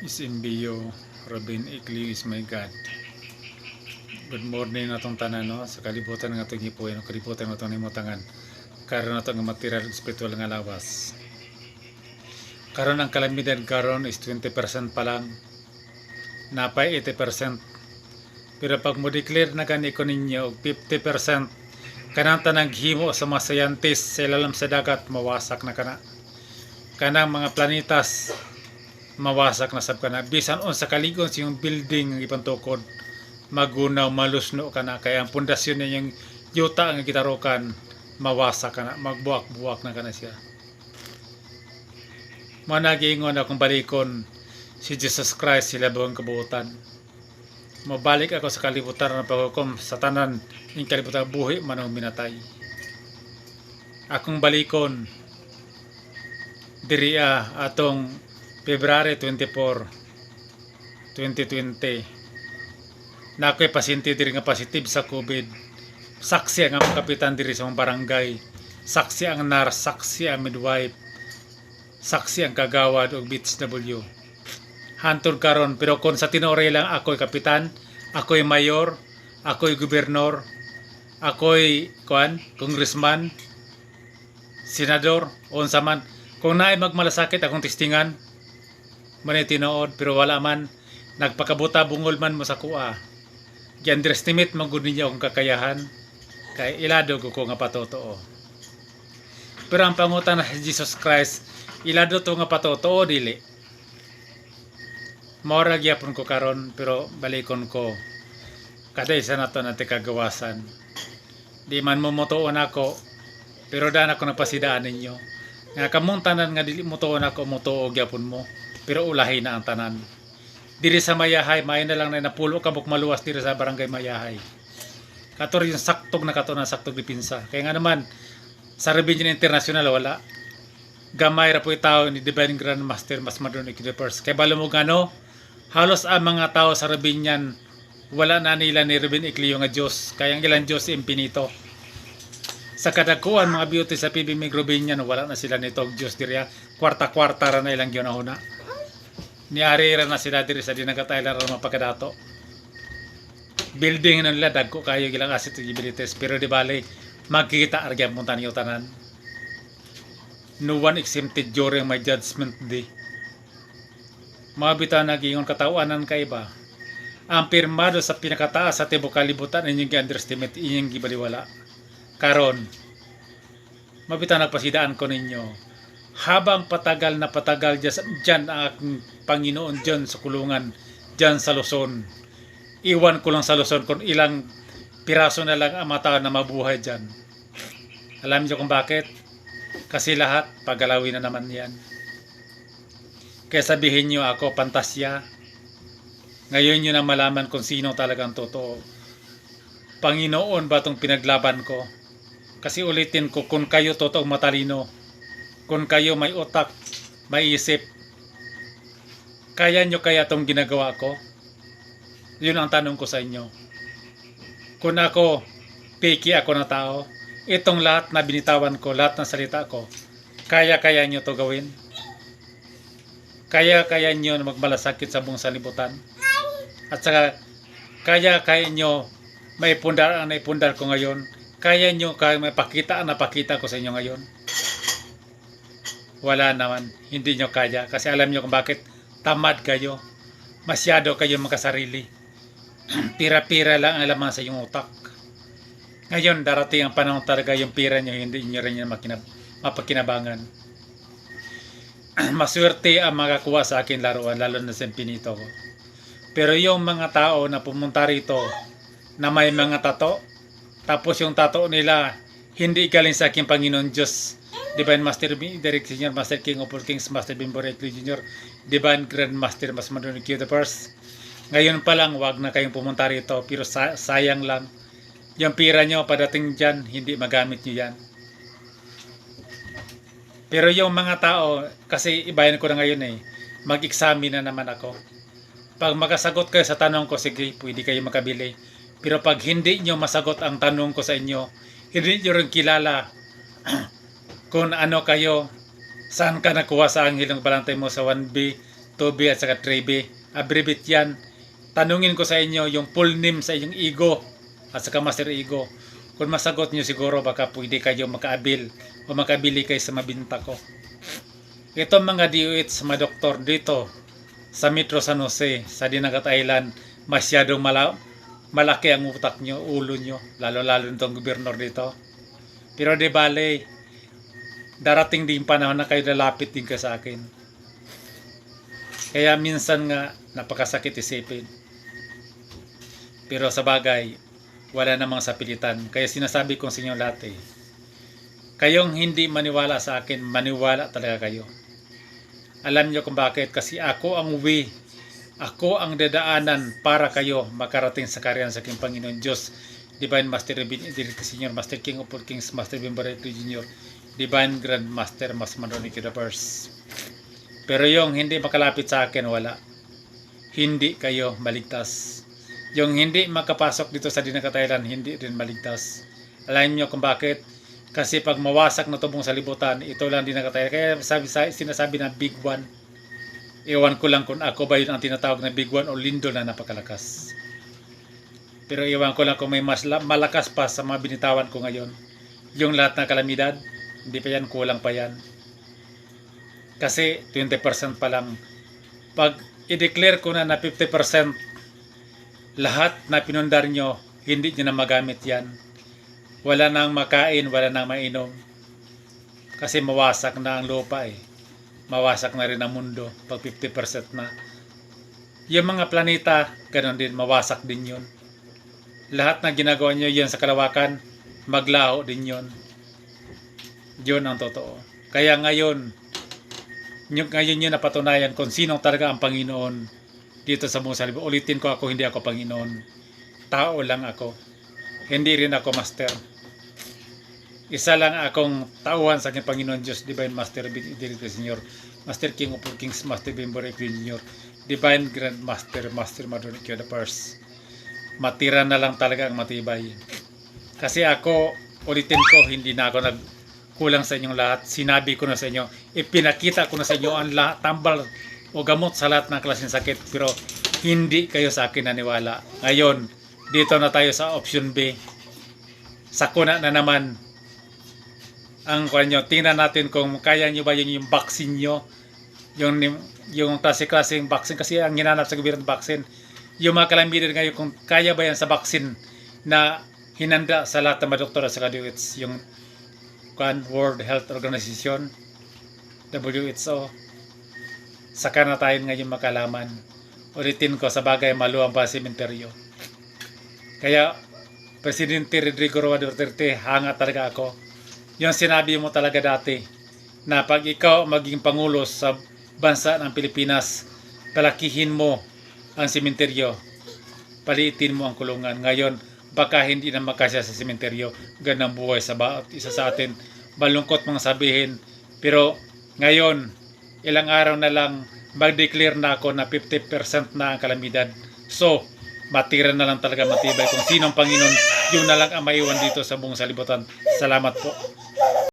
Isimbio Robin Eclio is my God. Good morning natong tanan no sa kalibutan nga atong hipuon, kalibutan nga atong himutangan. Karon nato nga material spiritual nga lawas. Karon ang kalamidad karon is 20% pa lang. Napay 80%. Pero pag mo declare na gani ko ninyo og 50%, kanang tanang himo sa mga scientist sa ilalim sa dagat mawasak na kana. Kanang mga planetas mawasak na sab kana, bisan unsa kaligon sa yung building nga ipantukod magunaw malusno kana, kaya ang pundasyon niyang yuta nga gitarokan mawasak kana, magbuwak-buwak na kana siya. Managingon akong balikon si Jesus Christ sila buong kabuutan. Mabalik ako sa kalibutan ng paghukom sa tanan ng kalibutan buhi manong minatay. Akong balikon diriya atong February 24, 2020. Na ako'y pasyente diri nga positive sa COVID. Saksi ang kapitan diri sa mga barangay. Saksi ang nurse, saksi ang midwife. Saksi ang kagawad o BHW. Hantod karon, pero kung sa tinore lang ako'y kapitan, ako'y mayor, ako'y gobernador, ako'y congressman, senador, unsa man. Kung naay magmalasakit akong testingan, manay tinuod, pero wala man nagpakabuta bungol man mo sa kuha. Gi-underestimate man gud ninyo akong kakayahan, kay ilado ko nga patotoo. Pero ang pangutan na Jesus Christ, ilado to nga patotoo dili. Maura gyapon ko karon, pero balikon ko kada isa na to natin kagawasan. Di man mo motuon ako, pero daan ako napasidaan ninyo. Nga kamong tanan nga dili motuon ako, motuo gyapon mo. Pero ulahi na ang tanan. Diri sa Mayahay, may na lang na napulo ka buk maluwas diri sa barangay Mayahay. Kator yung saktog na kato na saktog dipinsa. Kaya nga naman, sa Rebellion International wala. Gamay ra po yung tao ni Divine Grand Master mas madron Equidepers. Kaya balo mo gano, halos ang mga tao sa Rebellion, wala na nila ni Rebellion Eclio nga Diyos. Kaya ang ilang Diyos impinito. Sa kadakuan mga beauty sa PBM Rebellion, wala na sila nito Diyos diri. Kwarta-kwarta ra na ilang ginahuna. Niari ra na sila diri sa dinagatayla ra mapagadato. Building na nila dagko kayo gilang asset abilities, pero di bale magkita ar gyapon taniyo tanan. No one exempted during my judgment day. Mga bitaw nagingon katawanan kay ba. Ang pirmado sa pinakataas sa tibuok kalibutan inyong gi-underestimate, inyong gibaliwala. Karon mabitaw nagpasidaan ko ninyo. Habang patagal na patagal dyan ang aking Panginoon dyan sa kulungan, dyan sa Luzon. Iwan ko lang sa Luzon kung ilang piraso na lang ang mata na mabuhay dyan. Alam niyo kung bakit? Kasi lahat pagalawin na naman yan. Kaya sabihin niyo ako pantasya. Ngayon niyo na malaman kung sino talagang totoo. Panginoon ba itong pinaglaban ko? Kasi ulitin ko, kung kayo totoong matalino, kung kayo may utak, may isip, kaya nyo kaya itong ginagawa ko? Yun ang tanong ko sa inyo. Kung ako, piki ako na tao, itong lahat na binitawan ko, lahat ng salita ko, kaya nyo to gawin? Kaya nyo na magmalasakit sa buong salibutan? At saka, kaya nyo may pundar ang naipundar ko ngayon? Kaya nyo may pakita ang napakita ko sa inyo ngayon? Wala naman, hindi nyo kaya. Kasi alam nyo kung bakit tamad kayo. Masyado kayo makasarili. Pira-pira lang ang laman sa iyong utak. Ngayon, darating ang panahon talaga yung pira nyo, hindi nyo rin yan mapakinabangan. Maswerte ang makakuha sa akin laruan, lalo na sa pinito ko. Pero yung mga tao na pumunta rito, na may mga tato, tapos yung tato nila, hindi galing sa aking Panginoon Diyos, Divine Master Derek Senior, Master King of all Kings, Master Bimbo Reckley Jr., Divine Grand Master Mas Madonna Q the First. Ngayon pa lang, wag na kayong pumunta rito, pero sayang lang. Yung pira nyo padating dyan, hindi magamit nyo yan. Pero yung mga tao, kasi ibayan ko na ngayon mag-examine na naman ako. Pag makasagot kayo sa tanong ko, sige, pwede kayo makabili. Pero pag hindi nyo masagot ang tanong ko sa inyo, hindi nyo rin kilala kung ano kayo, saan ka nakuha sa anghel ng balantay mo sa 1B 2B at saka 3B. Abbreviate yan. Tanungin ko sa inyo yung full name sa inyong Ego at saka Master Ego. Kung masagot nyo siguro baka pwede kayo makaabil o makabili kayo sa mabinta ko. Ito mga DOH mga doktor dito sa Metro San Jose, sa Dinagat Island, masyadong malaki ang utak nyo, ulo nyo, lalo-lalo nitong gobernador dito. Pero di bale, darating din panahon na kayo lalapit din ka sa akin. Kaya minsan nga napakasakit isipin. Pero sa bagay, wala namang sapilitan. Kaya sinasabi kong sa inyo lahat kayong hindi maniwala sa akin, maniwala talaga kayo. Alam nyo kung bakit? Kasi ako ang way, ako ang dadaanan para kayo makarating sa karyan sa aking Panginoon Diyos. Divine Master Divinity Senior, Master King of all Kings, Master Bimbareto Junior, Divine Grand Master, Mas Manronic Universe. Pero yung hindi makalapit sa akin, wala. Hindi kayo maligtas. Yung hindi makapasok dito sa Dinagat Island, hindi rin maligtas. Alam nyo kung bakit? Kasi pag mawasak na tubong sa libutan, ito lang Dinagat Island. Kaya sinasabi na Big One. Iwan ko lang kung ako ba yun ang tinatawag na Big One o Lindol na napakalakas. Pero iwan ko lang kung may mas malakas pa sa mga binitawan ko ngayon. Yung lahat ng kalamidad, hindi pa yan, kulang pa yan. Kasi 20% pa lang. Pag i-declare ko na 50%, lahat na pinundar nyo, hindi nyo na magamit yan. Wala nang makain, wala nang mainom. Kasi mawasak na ang lupa Mawasak na rin ang mundo pag 50% na. Yung mga planeta, ganun din, mawasak din yun. Lahat na ginagawa nyo yan sa kalawakan, maglaho din yun. Yun ang totoo. Kaya ngayon nyo napatunayan kung sino talaga ang Panginoon dito sa buong salib. Ulitin ko, ako hindi ako Panginoon. Tao lang ako. Hindi rin ako master. Isa lang akong tauhan sa aking Panginoon Diyos, Divine Master Divinity Senior, Master King of all Kings, Master Bimborek Junior, Divine Grand Master, Master Madonic Universe. Matira na lang talaga ang matibay. Kasi ako, ulitin ko, hindi na ako nagkulang sa inyong lahat. Sinabi ko na sa inyo, ipinakita ko na sa inyo ang lahat, tambal o gamot sa lahat ng klaseng sakit. Pero hindi kayo sa akin naniwala. Ngayon, dito na tayo sa option B. Sakuna na naman ang kanyo. Tingnan natin kung kaya nyo ba yun yung vaccine nyo. Yung klase-klaseng vaccine. Kasi ang ginanap sa gobyerno vaccine. Yung mga kalamidad ngayon kung kaya ba yan sa vaccine na hinanda sa lahat ng mga doktor sa WHO. Yung World Health Organization, WHO. Saka na tayo ngayon makalaman. Ulitin ko, sa bagay maluwang pa sementeryo. Kaya Presidente Rodrigo Roa Duterte, hanga talaga ako. Yung sinabi mo talaga dati na pag ikaw maging pangulo sa bansa ng Pilipinas, palakihin mo ang sementeryo, paliitin mo ang kulungan. Ngayon, baka hindi na makasya sa sementeryo. Ganang buhay sa bawat isa sa atin. Malungkot mga sabihin. Pero ngayon, ilang araw na lang, mag-declare na ako na 50% na ang kalamidad. So, matira na lang talaga matibay kung sinong Panginoon, yun na lang ang maiwan dito sa buong salibutan. Salamat po.